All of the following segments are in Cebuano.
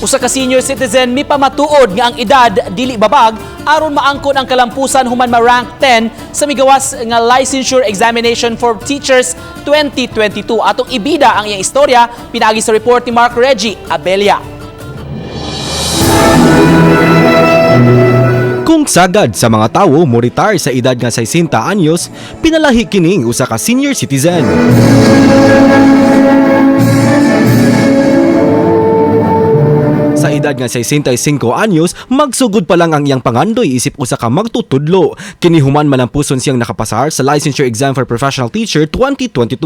Usa ka senior citizen mipamatuod nga ang edad dili babag aron maangkon ang kalampusan human ma-rank 10 sa migawas nga licensure examination for teachers 2022. Atong ibida ang iyang istorya pinaagi sa report ni Mark Reggie Abella. Kung sagad sa mga tawo mo retire sa edad nga 60 anyos, pinalahi kining usa ka senior citizen. Sa edad nga 65 anyos, magsugod pa lang ang iyang pangandoy isip usa ka magtutudlo. Kini human malampuson siyang nakapasar sa licensure exam for professional teacher 2022.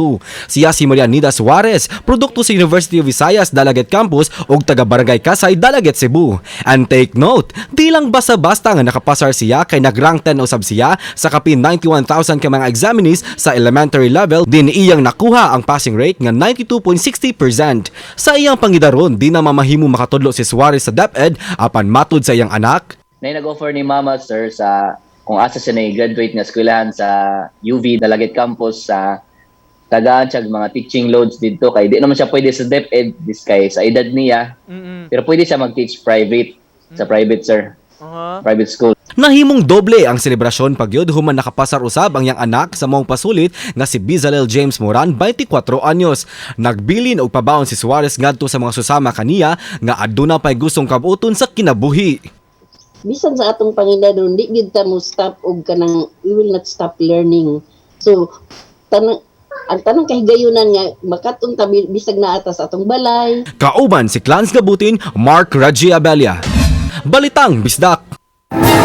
Siya si Maria Nida Suarez, produkto sa University of Visayas Dalaguete Campus ug taga Barangay Kasay, Dalaguete, Cebu. And take note, di lang basta-basta nga nakapasar siya kay nag-rank 10 usab siya sa kapin 91,000 ka mga examinees sa elementary level din iyang nakuha ang passing rate nga 92.60%. Sa iyang pangidaron, di na mamahimo makatudlo si Suarez sa DepEd apan matud sa iyang anak. Na nag-offer ni mama, sir, sa kung asa siya na graduate nga eskwelahan sa UV Dalaguete Campus sa tagaan siya og mga teaching loads didto kay di naman siya pwede sa DepEd this kay sa edad niya, pero pwede siya mag-teach private sa private, sir, private school. Nahimong doble ang selebrasyon pagyud human nakapasar usab ang iyang anak sa maong pasulit nga si Bizalel James Moran, 24 anyos. Nagbilin og pabaon si Suarez ngadto sa mga susama kaniya nga aduna pay gustong kabuton sa kinabuhi. Bisan sa atong Panginoon, di gyud ta mo stop og kanang we will not stop learning. So tanang ang tanang kahigayunan nga makaton ta bisag naa ta sa atong balay. Kauban si Clans Gabutin, Mark Raji Abella. Balitang Bisdak.